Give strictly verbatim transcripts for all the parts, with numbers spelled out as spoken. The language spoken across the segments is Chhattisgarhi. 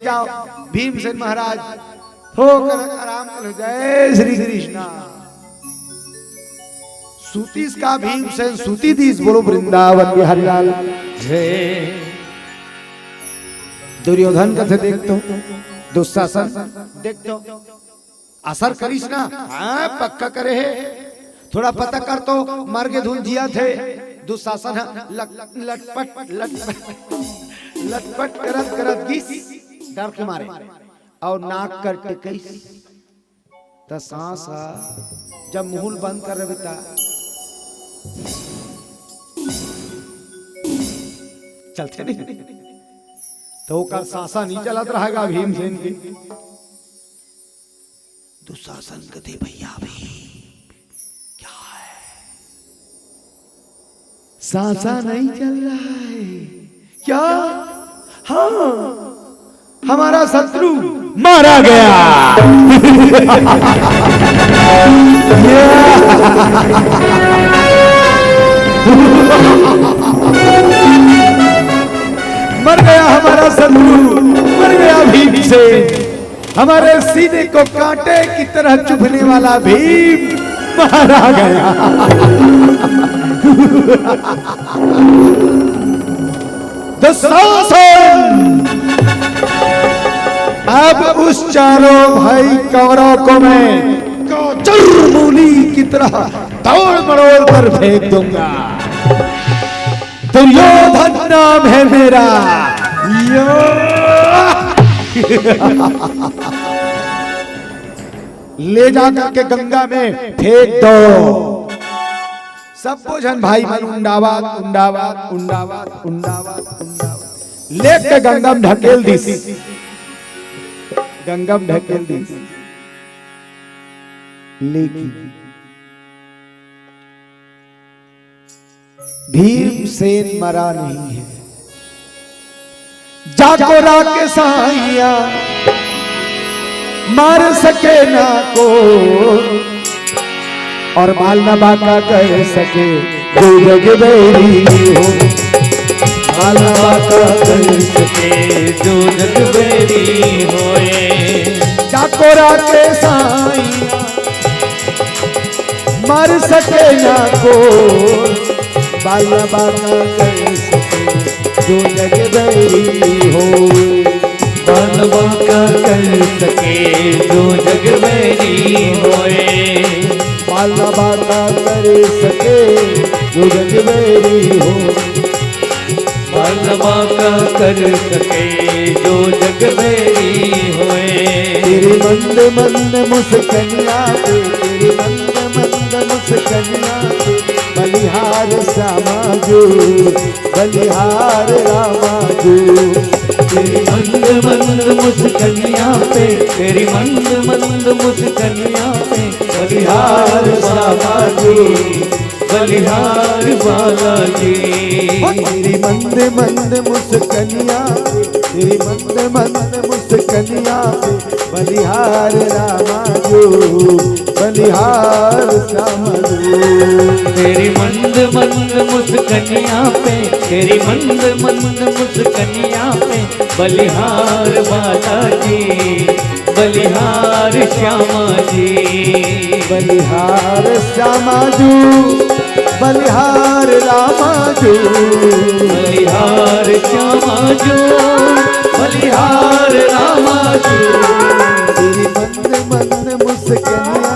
जाओ भीमसेन महाराज, थोकन आराम कर लो। जय श्री कृष्णा। सूतीस का भीमसेन सूती दीस, बोलो वृंदावन बिहारी लाल। जय। दुर्योधन कथे, देख तो, दुशासन देख तो, असर करिस ना? हाँ, पक्का करे हे। थोड़ा पता कर तो, मर के धुन जिया थे। दुशासन ह लट-, लटपट, लटपट, लटपट करत करत गिस डर के मारे, अउ नाक कर टिकइस। त सांस ह जब मुहुल बंद कर रहे त चलथे नहीं, त ओकर सांसा नहीं चलत रहेगा भीमसेन के। दुशासन कथे, भैया भी क्या है? सांसा नहीं चल रहा है क्या? हाँ, हमारा शत्रु मारा गया। मर गया हमारा शत्रु, मर गया भीमसेन। हमारे सीने को कांटे की तरह चुभने वाला भीम मारा गया। दुशासन, अब उस चारों भाई कौरव को मैं काचर मूली की तरह तोड़ मरोड़ कर फेंक दूंगा। दुर्योधन नाम है मेरा। यो। ले जा करके गंगा में फेंक दो। सब झन भाई मन उंडावत, उंडावत, उंडावत, उंडावत, उंडावत, लेके गंगा में ढकेल दिस। गंगा में ढकेल दिस। लेकिन भीमसेन मरा नहीं है। जाको राके साइया, मार सके ना को, और बाल न बाका कर सके जो जग बैरी हो। बाल न बाका कर सके जो जग बैरी होए। जाको राके साइया, मार सके ना को, बाल न बाका कर सके जो जग बैरी हो। बाल न बाका कर सके जो जग बैरी होए। बाल न बाका कर सके जो जग बैरी हो। बाल न बाका कर सके जो जग बैरी होए। तेरी मंद मंद मुस्कनिया पे, तेरी मंद मंद मुस्कनिया पे, बलिहार श्यामा जो, बलिहार रामा जो। तेरी मंद मंद मुस्कनिया पे, तेरी मंद मंद मुस्कनिया पे, बलिहार श्यामा जो, बलिहार बालाजी। ओ तेरी मंद मंद मुस्कनिया पे, तेरी मंद मंद मुस्कनिया पे, बलिहार रामा जो, बलिहार श्यामा जो। तेरी मंद मंद मुस्कनिया पे, तेरी मंद मंद मुस्कनिया पे, बलिहार बालाजी, बलिहार श्यामा जी। बलिहार श्यामा जो, बलिहार रामा जो। बलिहार श्यामा जो, बलिहार रामा जो। तेरी मंद मंद मुस्कनिया,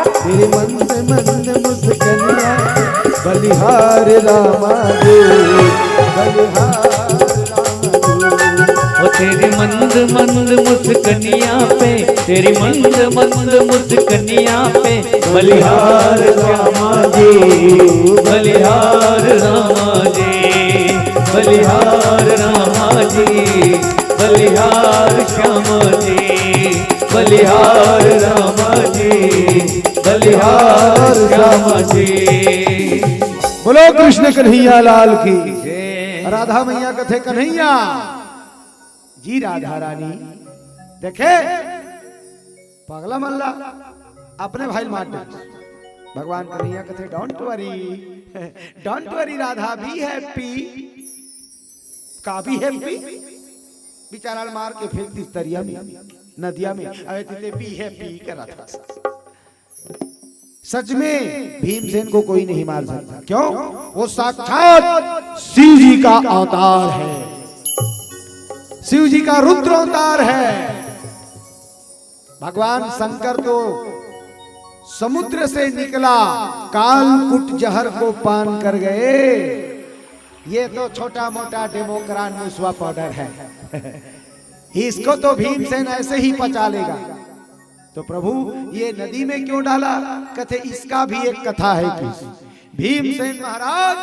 तेरी मंद मंद मुस्कनिया, बलिहार रामा जो, बलिहार रामा जो। ओ तेरी मंद मंद मुस्कनिया पे, तेरी मंद मंद मुस्कनिया पे, बलिहार श्यामा जी, बलिहार रामा जी, बलिहार रामा जी, बलिहार श्यामा जी, बलिहार रामा जी, बलिहार श्यामा जी। बोलो कृष्ण कन्हैया लाल की। राधा मैया कथे, कन्हैया जी, राधा रानी देखे, पगला मन ला अपने भाई मार दे। भगवान कन्हैया कथे, "Don't worry, don't worry Radha, be happy।" का be happy? बेचारा ल मार के फेंक दिस तरिया में, नदिया में। अबे तें पीहे पी के रथस। सच में भीमसेन को कोई नहीं मार सकता। क्यों? वो साक्षात शिव जी का अवतार है, शिव जी का रुद्र अवतार है। भगवान शंकर तो समुद्र से निकला, कालकूट जहर को पान कर गए। ये तो छोटा मोटा डेमोक्रान मुसवा पाउडर है। इसको तो भीमसेन ऐसे ही पचा लेगा। तो प्रभु, ये नदी में क्यों डाला? कथे, इसका भी एक कथा है कि भीमसेन महाराज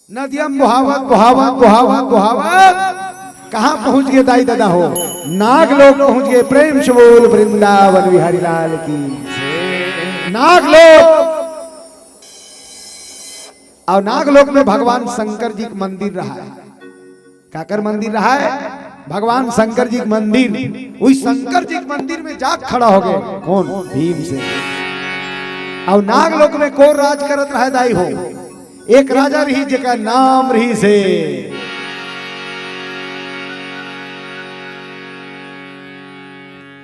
नदिया में बोहावत, बोहावत, बोहावत, बोहावत कहाँ पहुंच गए दाई ददा हो? नागलोक पहुंच गए। प्रेम से बोल वृंदावन बिहारी लाल की। नागलोक। अउ नागलोक में भगवान शंकर जी के मंदिर रहा है। काकर मंदिर रहा है? भगवान शंकर जी के मंदिर। उही शंकर जी के मंदिर में जाके खड़ा हो गए। कोन? भीमसेन। अउ नागलोक में कोन राज करत रहा है दाई हो? एक राजा रहिस, जेकर नाम रहिस हे।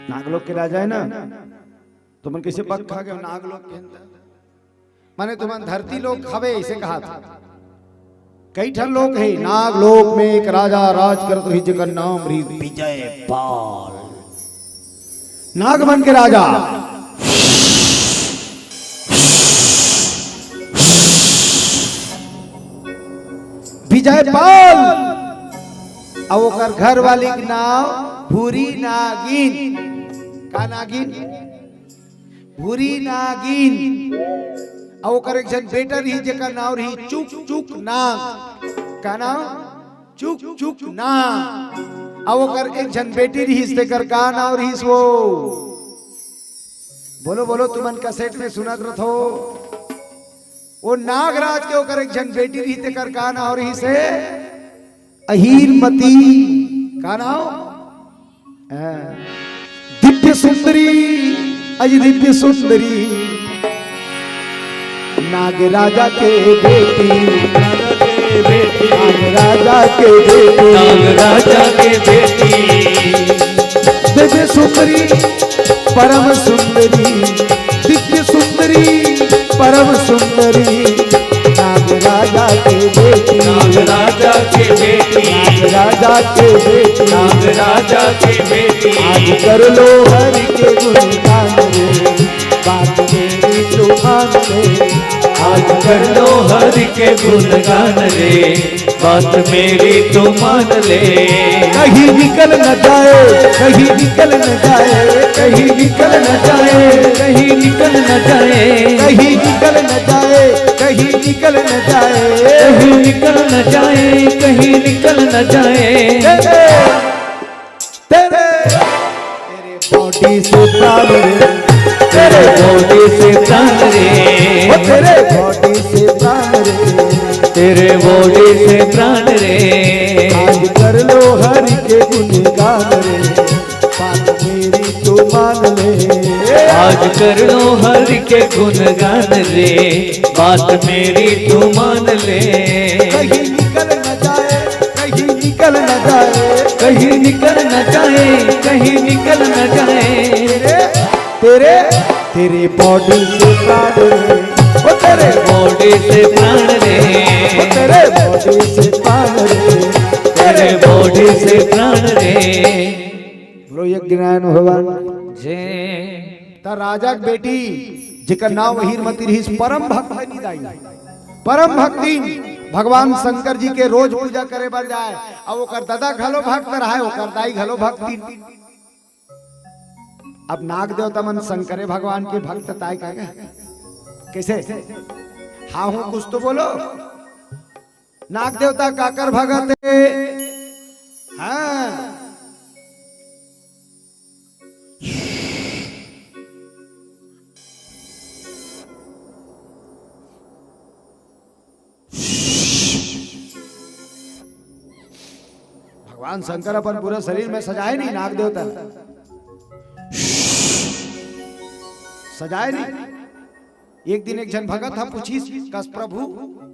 नागलोक के राजा है ना, तुमन कइसे बक खा गए नागलोक के अंदर? माने तुमन धरती लोक हवे, अइसे कहा था। कई ठन लोक हे, नागलोक में एक राजा राज करत रहिस, जेकर नाम रहिस विजयपाल। नागमन के राजा विजयपाल, अउ ओकर घरवाली के नाम भूरी नागिन। का नागिन? भूरी नागिन। अउ ओकर एक झन बेटा रहिस, जेकर नाम रहिस चुक चुक नाग। का नाम? चुक चुक नाग। अउ ओकर एक झन बेटी रहिस, तेकर का नाम रहिस वो? बोलो, बोलो, तुमन कैसेट में सुनत रथो। वो नागराज के ओकर एक झन बेटी रहिस, तेकर का नाम रहिस हे? अहीरमती। का नाम? हाँ। दिव्य सुंदरी, अजी दिव्य सुंदरी, नाग राजा के बेटी, नाग राजा के बेटी, नाग राजा के बेटी। दिव्य सुंदरी, परम सुंदरी, दिव्य सुंदरी, परम सुंदरी, नाग राजा के बेटी, नाग राजा के बेटी, नाग राजा के बेटी, नाग राजा के बेटी। आज कर लो हरि के गुणगान रे, बात मेरी तू मान ले। आज कर लो हरि के गुणगान रे, बात मेरी तू मान ले। कहीं निकल न जाए, कहीं निकल न जाए, कहीं निकल न जाए, कहीं निकल न जाए, कहीं निकल न जाए, कहीं निकल न जाए, कहीं निकल न जाए, कहीं निकल न जाए। तेरे, तेरे बॉडी से प्राण रे, तेरे बॉडी से प्राण रे, ओ तेरे बॉडी से प्राण रे, तेरे बॉडी से प्राण रे। आज कर लो हरि के गुणगान रे, बात मेरी तू मान ले। आज कर लो हरि के गुणगान रे, बात मेरी तू मान ले। कहीं निकल न जाए, कहीं निकल न जाए, कहीं निकल न जाए, कहीं निकल न जाए। तेरे, तेरे, तेरी बॉडी से प्राण रे, ओ तेरे बॉडी से प्राण रे, ओ तेरे बॉडी से प्राण रे, तेरे बॉडी से प्राण रे। बोलो यज्ञनारायण भगवान। जय। त राजा के बेटी, जेकर नाम हीरमती रहिस, परम भक्तिन दाई, परम भक्तिन, भगवान शंकर जी के रोज पूजा करे बर जाए। अब ओकर ददा घलो भक्त रहाय, ओकर दाई घलो भक्तिन। अब नाग देवता मन शंकरे भगवान के भक्त ताय का? कैसे? हाँ हूँ, कुछ तो बोलो। नाग देवता काकर भगत हे? हाँ। भगवान शंकर अपन पूरा शरीर में सजाए नहीं नाग देवता, सजाए नहीं। एक दिन एक झन भगत ह पूछिस, कस प्रभु,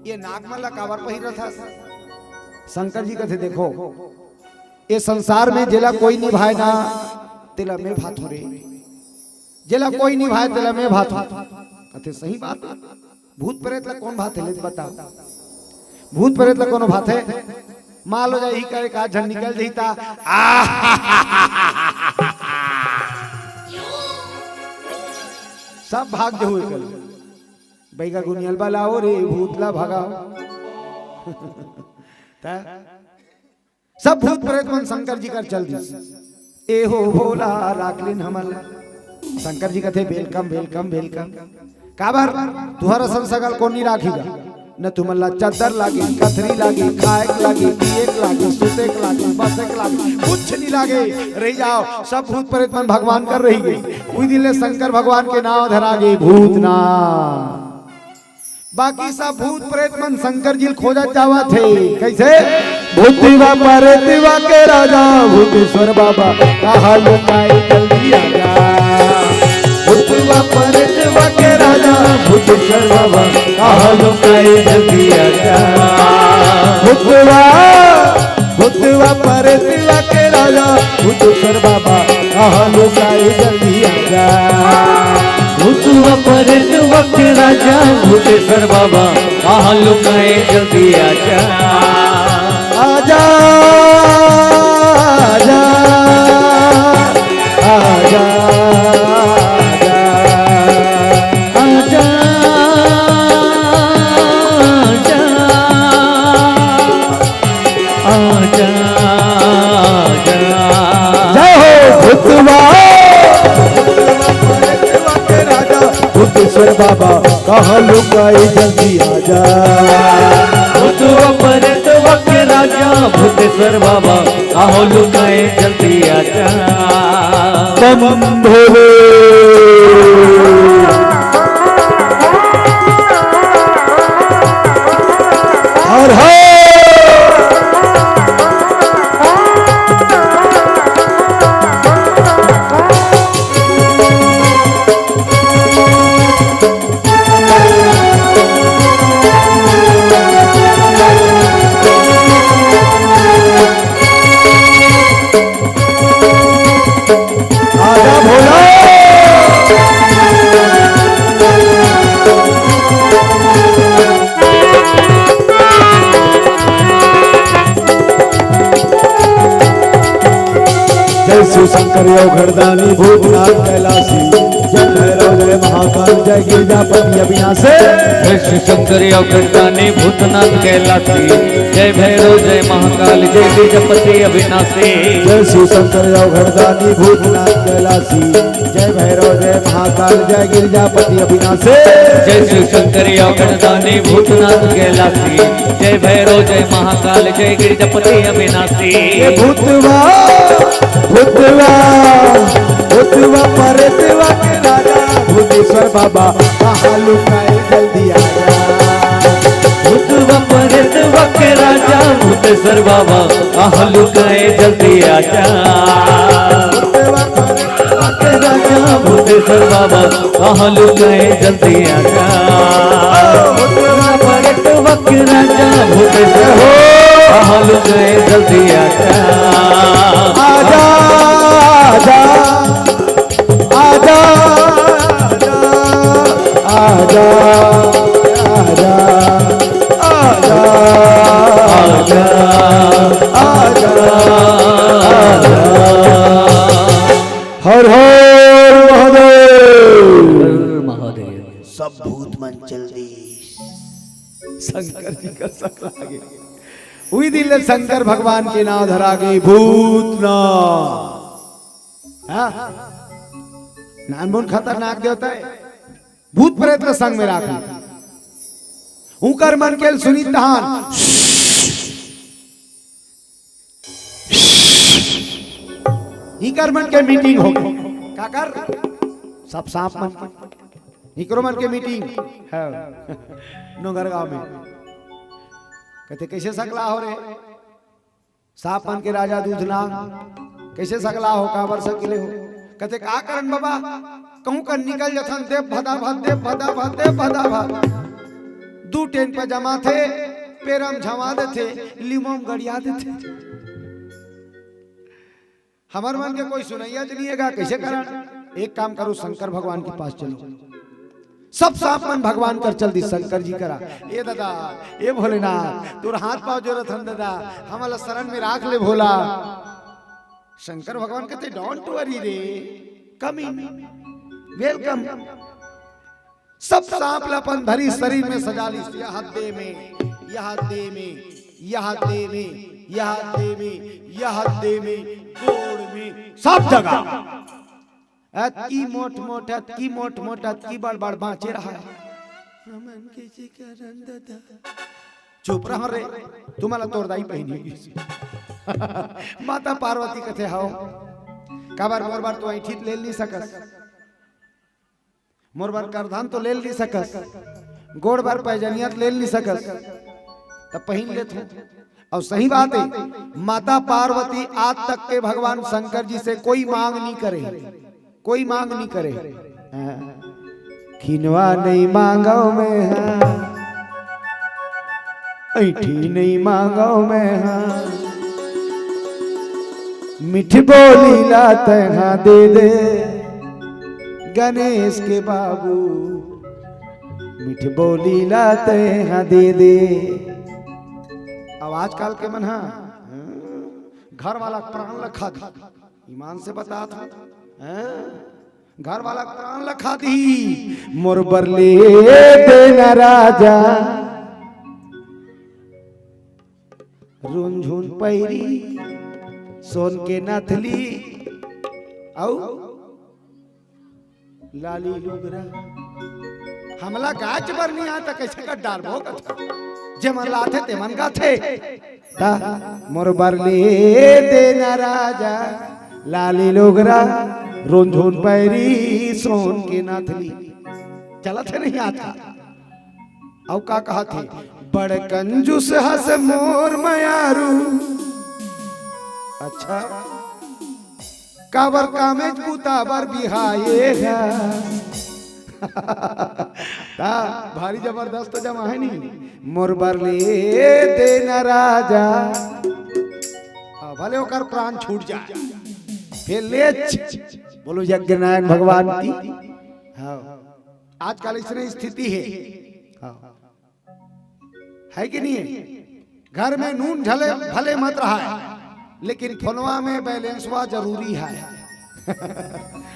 ये नाग मन ला काबर पहिरत हस? शंकर जी कथे, देखो, ए संसार में जेला कोई निभाय ना, तेला मैं भाथों रे। जेला कोई निभाय, तेला मैं भाथों। कथे, सही बात हे। भूत प्रेत ला कोन भाथे, ले बता। भूत प्रेत ला कोनो भाथे? मान लो जाही करे का झन निकल जाही ता। आ! सब भाग जहू एकर। बैगा गुनियल बलाओ रे, भूत ला भगाओ। ता सब भूत प्रेत मन शंकर जी कर चल दिस। ए हो भोला, राख लेन हमन ला। शंकर जी कथे, "Welcome, welcome, welcome।" काबर? तुहर असन सगल कोन नी राखही गा। न तुमन ला चद्दर लागे, कथरी लागे, खाएक लागे, पिएक लागे, सुतेक लागे, बसेक लागे, कुछ नी लागे। रहि जाव, सब भूत प्रेत मन भगवान कर रहि गे। उही दिन ले शंकर भगवान के नाव धरा गे भूतनाथ। बाकी सब भूत प्रेत मन शंकर जी ल खोजत जावत हे। कइसे? भूतवा प्रेतवा के राजा भूतेश्वर बाबा, कहाँ लुकाए जल्दी आजा। भूतवा प्रेतवा के राजा भूतेश्वर बाबा, कहाँ लुकाए जल्दी आजा। भूतवा, भूतवा प्रेतवा के राजा भूतेश्वर बाबा, कहाँ लुकाए जल्दी आजा। भूतवा प्रेतवा के राजा भूतेश्वर बाबा, कहाँ लुकाए जल्दी आजा। आजा, आजा, आजा, आजा, आजा, आजा। आजा, आजा। जय हो भूतवा। भूतेश्वर बाबा, कहाँ लुकाए जल्दी आजा। भूतवा प्रेतवा के राजा भूतेश्वर बाबा, कहाँ लुकाए जल्दी आजा। बम भोले। हर हर। आजा भोला। जय शिव शंकर अवघड़दानी भूतनाथ कैलासी, जय भैरव जय महाकाल जय गिरजापति अविनाशी। जय शिव शंकर अवघड़दानी भूतनाथ कैलासी, जय भैरव जय महाकाल जय गिरजापति अविनाशी। जय शिव शंकर अवघड़दानी भूतनाथ कैलासी, जय भैरव जय महाकाल जय गिरजापति अविनाशी। जय शिव शंकर अवघड़दानी भूतनाथ कैलासी, जय भैरव जय महाकाल जय गिरजापति अविनाशी। ये भूतवा, भूतवा, भूतवा प्रेतवा के राजा भूतेश्वर बाबा, कहाँ लुकाए जल्दी आजा। भूतवा प्रेतवा के राजा भूतेश्वर बाबा, कहाँ लुकाए जल्दी आजा। भूतवा प्रेतवा के राजा भूतेश्वर बाबा, कहाँ लुकाए जल्दी आजा। भूतवा प्रेतवा के राजा भूतेश्वर हो, कहाँ लुकाए जल्दी आजा। आजा, आजा, आजा, आजा, आजा, आजा, आजा, आजा, आजा, आजा। हर हर महादेव। हर महादेव। सब भूत मन चल दी। शंकर जी का सकला आगे। उही दिन ले शंकर भगवान के नाव धरा गे भूतनाथ। हाँ? नानमुन खतरनाक देवता हे। भूत प्रेत के संग में राखू। उंकर मन के सुनी तहान। इकर मन के मीटिंग हो गे। काकर? सब सांप मन के। इकरो मन के मीटिंग। हाँ। नोंगरगांव में। कथे, "कइसे सकला हो रे?" सांप मन के राजा दूधनांग, कइसे सकला हो, काबर सकिले हो? कथे, "का करन बाबा, कहूँ कर निकल जथन, देव भदा भद, देव भदा भद, देव भदा भद। दू टेन पे जमाथे, पेरम झमा देथे, लिमोम गड़िया देथे। हमर मन के कोई सुनैया च नहीं हे गा, कैसे करन? एक काम करो, शंकर भगवान के पास चलो। सब सांप मन भगवान कर चल दी, शंकर जी करा। ए दादा, ए भोलेनाथ, तोर हाथ पाँव जोरत हन दादा, हमला शरण में राख ले भोला। शंकर भगवान कहते, "Don't worry रे, come in, welcome।" सब सांप ला अपन धरी शरीर में सजा लिस, यह दे में, यह दे में, यह दे में, यह दे में, यह दे में, गोड़ में, सब जगह। अतकी मोट मोट, अतकी मोट मोट, अतकी बड़ बड़ बाँचे रहा। हमन कैसे करन दादा? चुप रह रे, तुम्हाला तोर दाई पहिनी। माता पार्वती कथे, "हव, काबर मोर बर तो ऐंठित ले नहीं सकस, मोर बर करधन तो ले नहीं सकस, गोड़ बर पैजनियत ले नहीं सकस, तब पहिन लेथों।" और सही बात है, माता पार्वती आज तक के भगवान शंकर जी से कोई मांग नहीं करे, कोई मांग नहीं करे। हाँ। खिनवा नहीं मांगव मैं हा, ऐठी नहीं मांगव मैं हा, मिठ बोली ला तैहा दे दे, गणेश के बाबू, मिठ बोली ला तैहा दे दे। अब आजकल के मन हा, हाँ, घर वाला प्राण ला खा दी, ईमान से बतात हूँ, हाँ? घर वाला प्राण ला खा दी, मोर बर ले देना राजा, रुनझुन पैरी, सोन के नथली, अउ लाली लुगरा। हमला गाच बर नहीं आता, कैसे कर डारबो कथा? जे मन लाथे ते मन गाथे। ता मोर बर ले देना राजा, लाली लुगरा, रुनझुन पैरी, सोन के नथली। चलत हे नहीं आता। अउ का कहत हे? बड़ कंजूस हस मोर मयारू। अच्छा, काबर कामेच बुता बर बिहाए हा। ता भारी जबरदस्त जमा हे नी, मोर बर ले देना राजा। हाँ, भले ओकर प्राण छूट जाए, फेर लेच। बोलो यज्ञ नारायण भगवान की। हाँ, आजकल इसने स्थिति हे। हाँ। हे कि नहीं हे? घर में नून झले भले मत रहा, लेकिन फोनवा में बैलेंसवा जरूरी हे।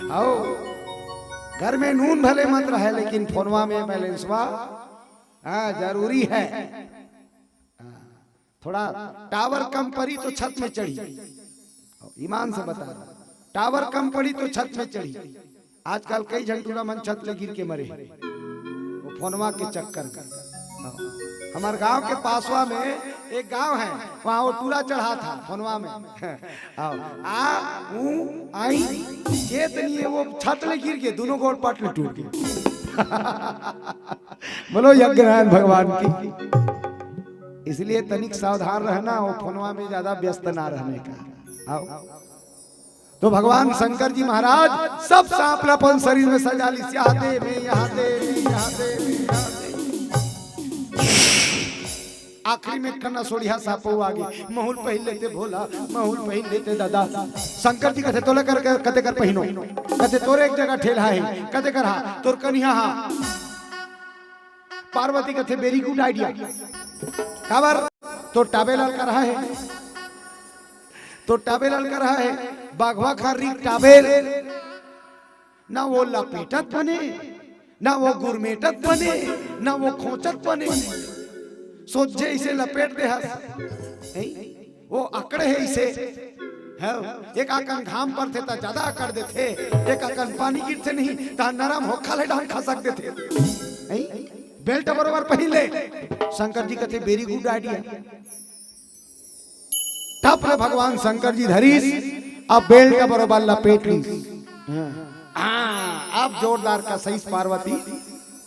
हव, घर में नून भले मत रहे, लेकिन फोनवा में बैलेंसवा, हाँ, जरूरी हे। हाँ, थोड़ा टावर कम परी तो छत में चढ़ी। ईमान से बता रहा हूँ, टावर कम पड़ी तो छत में चढ़ी। आजकल कई झन टूरा मन छत ले गिर के मरे हे, वो फोनवा के चक्कर में। हाँ। हमार गांव के पासवा में एक गांव हे, वहाँ वो टूरा चढ़ा था फोनवा में। हाँ। आ, ऊ, आई, चेत नहीं हे, वो छत ले गिर के दोनों गोड़ पट ले टूट गए। बोलो यज्ञ नारायण भगवान की। इसलिए तनिक सावधान रहना, वो फोनवा में ज्यादा व्यस्त ना रहने का। आओ। तो भगवान शंकर जी महाराज सब सांप ला अपन शरीर में सजा लिस, यहाँ दे में, यहाँ दे में, यहाँ दे में, यहाँ दे में। आखिरी में एक ठन असोड़िया सांप आगे, महुल पहिर लेते भोला, महुल पहिर लेते दादा। शंकर जी कथे, "तोला कर, कर, कते कर पहिनो?" कथे, "तोरे एक जगह ठेलहा हे।" कथे, "कर हा, तोर कनिहा हा।" पार्वती कथे, "Very good idea।" काबर? तोर टाबेल अलकरहा हे, तोर टाबेल अलकरहा हे, बघवा खार रिक टाबेल, ना वो लपेटत बने, ना वो गुरमेटत बने, ना वो खोंचत बने, सोझे इसे लपेट दे हस। हैं? वो अकड़े हे इसे। हैं? एक अकन घाम परथे त ज्यादा अकड़ देथे, एक अकन पानी गिरथे नहीं त नरम होखा ले डांग खसक देथे। हैं? बेल्ट बरोबर पहिर ले। शंकर जी कथे, "Very good idea।" टप ले भगवान शंकर जी धरिस, अब बेल्ट बरोबर लपेट लिस। हाँ, अब जोरदार कसइस पार्वती,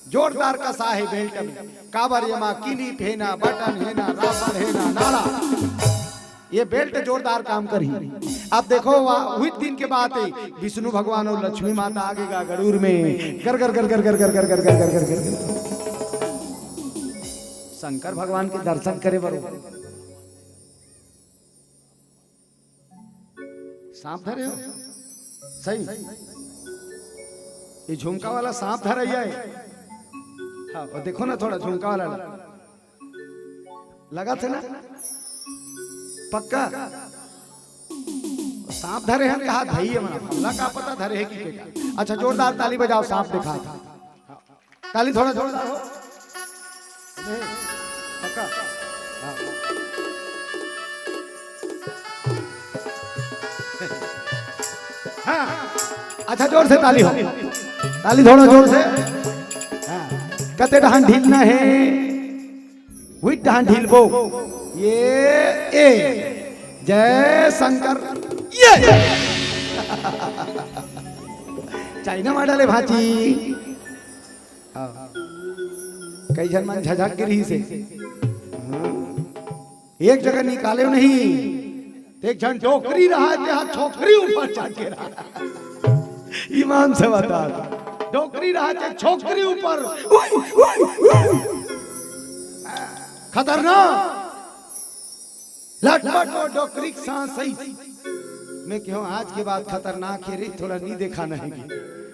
जोरदार कसा हे बेल्ट में। काबर एमा clip हे ना, बटन हे ना, rubber हे ना, नाड़ा। ये बेल्ट जोरदार काम करही। अब देखो, वा-, उही दिन के बात हे, विष्णु भगवान अउ लक्ष्मी माता आगे गा गरुड़ में, गर गर गर गर गर गर गर गर गर गर गर गर। शंकर भगवान के दर्शन करे बर। सांप धरे हो? सही। ये झुमका वाला सांप धरइया हे। हाँ, वो देखो ना, थोड़ा झुमका वाला ला। लगा थे ना? पक्का? सांप धरे हे, कहा धइये मना, हमला का पता धरे हे कि के का। अच्छा, जोरदार ताली बजाओ, सांप दिखा था। ताली थोड़ा जोरदार हो। नहीं, पक्का? हाँ। हाँ। अच्छा, जोर से ताली हो। ताली थोड़ा जोर से। हाँ। कते डहान ढीलना हे, उही डहान ढीलबो। ये, ए। जय शंकर। ये। चाइना मॉडल हे भांची। हाँ। कई झन मन झझक के रहिस हे। हाँ। एक जगह निकाले नहीं, ते एक झन डोकरी रहा, ते हा छोकरी ऊपर चढ़ के रहा। ईमान से बता, डोकरी रहा, ते छोकरी ऊपर। उई, उई, उई। खतरनाक। लटपट वो डोकरी के सांस सही। मैं कहूँ, आज के बाद खतरनाक हे रे, थोड़ा नहीं देखा नहीं।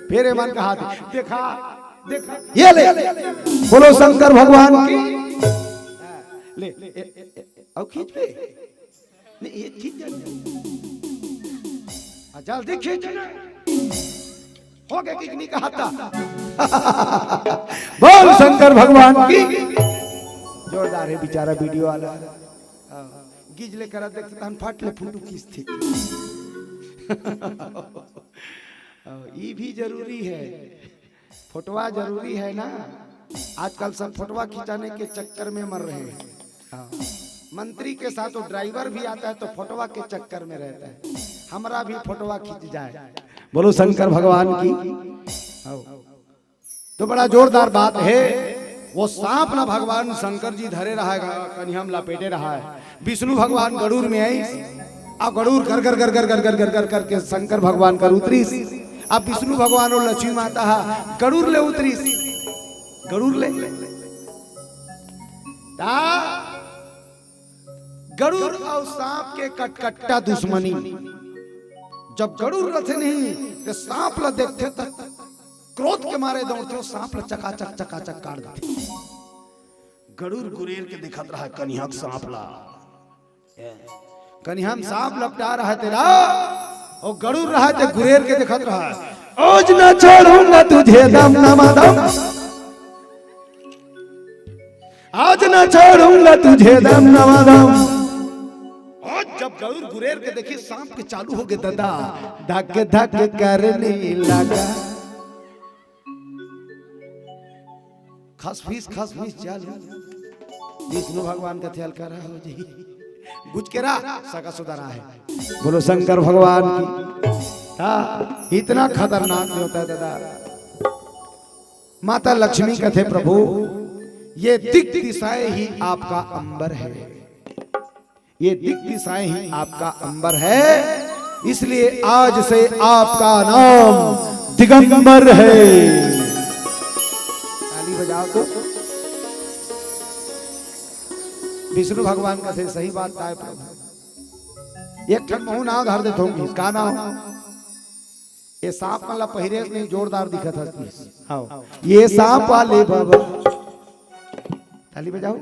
फिर ये मन कहा, देखा, देखा, ये ले। बोलो शंकर भगवान की। ले, ए, ए, ए, अब खींच पे। नहीं, ये खींच जा। आ, जल्दी खींच ना। हो गया कि नहीं कहा था? बोल शंकर भगवान की। जोरदार हे बेचारा वीडियो वाला। हाँ, गिज ले करा देखते तहन फट ले फोटो खींचथे। हाँ, ई भी जरूरी हे। फोटवा जरूरी हे ना, आजकल सब फोटवा खिंचाने के चक्कर में मर रहे हैं। हाँ। मंत्री के साथ वो ड्राइवर भी आता है तो फोटवा के चक्कर में रहता है। हमरा भी फोटवा खींच जाए। बोलो शंकर भगवान की। हाँ। तो बड़ा जोरदार बात हे। वो सांप ला भगवान शंकर जी धरे रहा हे, कनिहा म लपेटे रहा हे। विष्णु भगवान गरुड़ में आइस, अब गरुड़ कर कर कर कर कर कर कर कर करके शंकर भगवान कर उतरिस। अब विष्णु भगवान अउ लक्ष्मी माता हा गरुड़ ले उतरिस, गरुड़ ले। ता गरुड़ अउ सांप के कटकट्टा दुश्मनी। जब गरुड़ रथे नहीं, ते सांप ला देखथे त क्रोध के मारे दौड़थे, सांप ला चकाचक चकाचक काट देथे। गरुड़ गुरेर के देखत रहा कनिहा के सांप ला। कनिहा म सांप लपटा रहा तेला, अउ गरुड़ रहा ते गुरेर के देखत रहा। आज न छोड़ूंगा तुझे दम दमादम, आज न छोड़ूंगा तुझे दम दमादम। आज जब गरुड़ गुरेर के देखी, सांप के चालू हो गे ददा, धक धक करने लगा। खसफिस खसफिस चालू। विष्णु भगवान कथे हल्का रहा हो जी, गुज के रहा, सगा सुदा रहा हे। बोलो शंकर भगवान की। हाँ, इतना खतरनाक नहीं होता हे ददा। माता लक्ष्मी कथे, प्रभु, ये दिक दिशाएं ही आपका अंबर है, ये दिक दिशाएं ही आपका अंबर है, इसलिए आज से आपका नाम दिगंबर है। ताली बजाओ तो। विष्णु भगवान कथे, सही बात ताय प्रभु। एक ठन महूं नाव धर देथों, का नाव? ये सांप मन ला पहिरे नहीं, जोरदार दिखत हस। हाँ। ये सांप वाले बाबा। ताली बजाओ।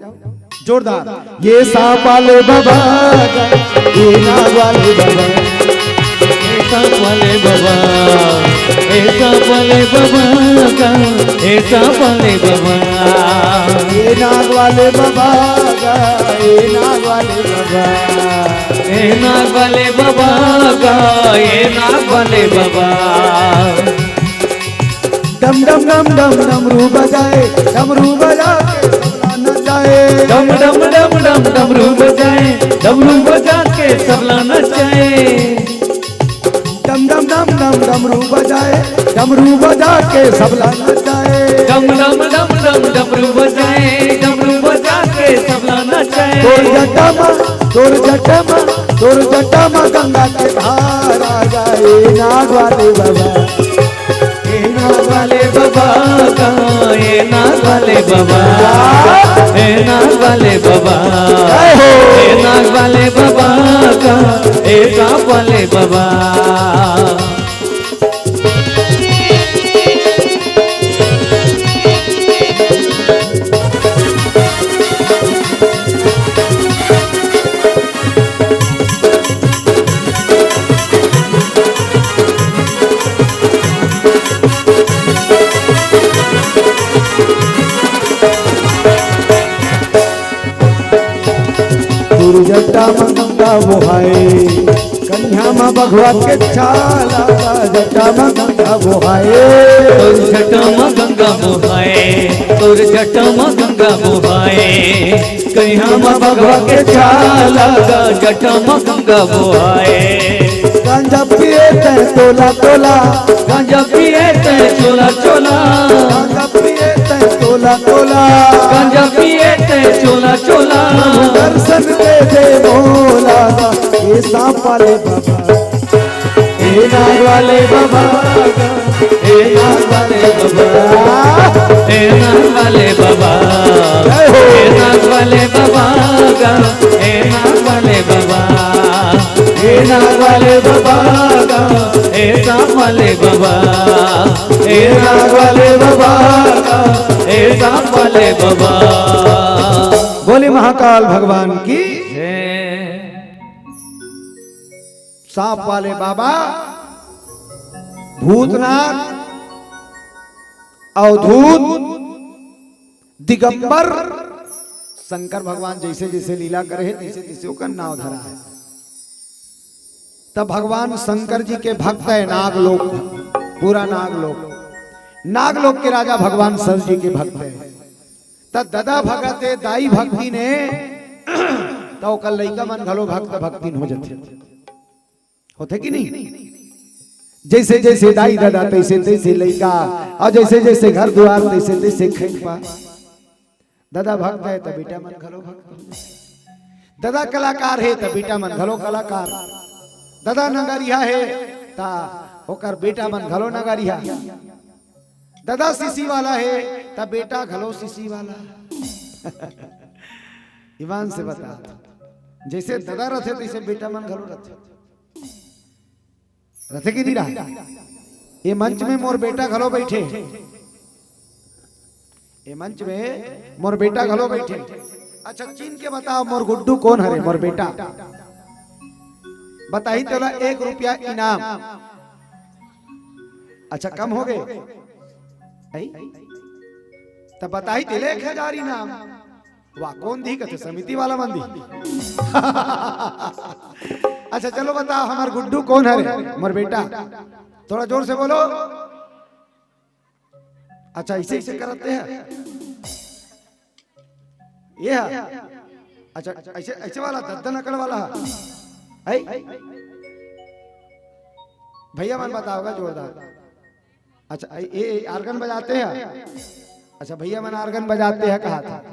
जोरदार। ये सांप वाले बाबा का, ये नाग वाले बाबा। ये सांप वाले बाबा, ये सांप वाले बाबा का, ये सांप वाले बाबा। ये नाग वाले बाबा का, ये नाग वाले बाबा। ए नाग वाले बाबा गा, ए नाग वाले बाबा। डम डम डम डम डमरू बजाए, डमरू बजा के सबला नचाए। डम डम डम डम डमरू बजाए, डमरू बजा के सबला नचाए। डम डम डम डम डमरू बजाए, डमरू बजा के सबला नचाए। डम डम डम डम डमरू बजाए, डमरू बजा के सबला नचाए। तोर जटा मा, तोर जटा मा, तोर जटा मा गंगा के धार आ गा, ए नाग वाले बाबा, ए नाग वाले बाबा का, ए नाग वाले बाबा, ए नाग वाले बाबा, ए नाग वाले बाबा का, ए सांप वाले बाबा। तोर जटा म गंगा बोहाए, कनिहा म बघवा के छाला, जटा म गंगा बोहाए। तोर जटा म गंगा बोहाए, तोर जटा म गंगा बोहाए, कनिहा म बघवा के छाला, जटा म गंगा बोहाए। गांजा पिए तैं तोला तोला, गांजा पिए तैं चोला चोला, गांजा पिए तैं तोला तोला, गांजा पिए तैं चोला चोला। दर्शन दे दे भोला, ए सांप वाले बाबा, ए नाग वाले बाबा, ए नाग वाले बाबा, ए नाग वाले बाबा, जय हो। ए नाग वाले बाबा का, ए नाग वाले बाबा, ए नाग वाले बाबा का, ए सांप वाले बाबा, ए नाग वाले बाबा का, ए सांप वाले बाबा। बोले महाकाल भगवान की जय। सांप वाले बाबा, भूतनाथ, अवधूत, दिगंबर, शंकर भगवान जैसे जैसे लीला करे हे, तैसे तैसे ओकर नाव धरा हे। तब भगवान शंकर जी के भक्त हे नाग लोक, पूरा नाग लोक, नाग लोक के राजा भगवान शिव जी के भक्त हे। त ददा भगत हे, दाई भगतिन हे, त ओकर लइका मन घलो भक्त भगतिन हो जथे। होथे कि नहीं? जैसे जैसे दाई ददा, तैसे तैसे लइका, अउ जैसे जैसे घर दुआर, तैसे तैसे खइपा। ददा भक्त हे त बेटा मन घलो भक्त हो। ददा कलाकार हे त बेटा मन घलो कलाकार। ददा नगरिहा हे त ओकर बेटा मन घलो नगरिहा। ददा शिशी वाला हे त बेटा घलो शिशी वाला। ईमान से बता, जैसे ददा रथे तैसे बेटा मन घलो रथे। रथे कि नहीं रहा? ये मंच में मोर बेटा घलो बैठे, ये मंच में मोर बेटा घलो बैठे। अच्छा, चिन्ह के बताओ, मोर गुड्डू कौन हरे? मोर बेटा। बताही तोला एक रुपया इनाम। अच्छा, कम हो गए? आई? तब बताही तेला एक हजार इनाम। वाह, कौन दी कथे? समिति वाला मन दी। अच्छा, चलो बताओ, हमार गुड्डू कौन हरे? मोर बेटा। थोड़ा जोर से बोलो। अच्छा, ऐसे ऐसे करते हैं ये है। अच्छा, ऐसे ऐसे वाला दद्दन अकड़ वाला है। आई? भैया मन बताओगा जोरदार। अच्छा, ये, ये organ बजाते हैं? अच्छा, भैया मन organ बजाते हैं, कहा था।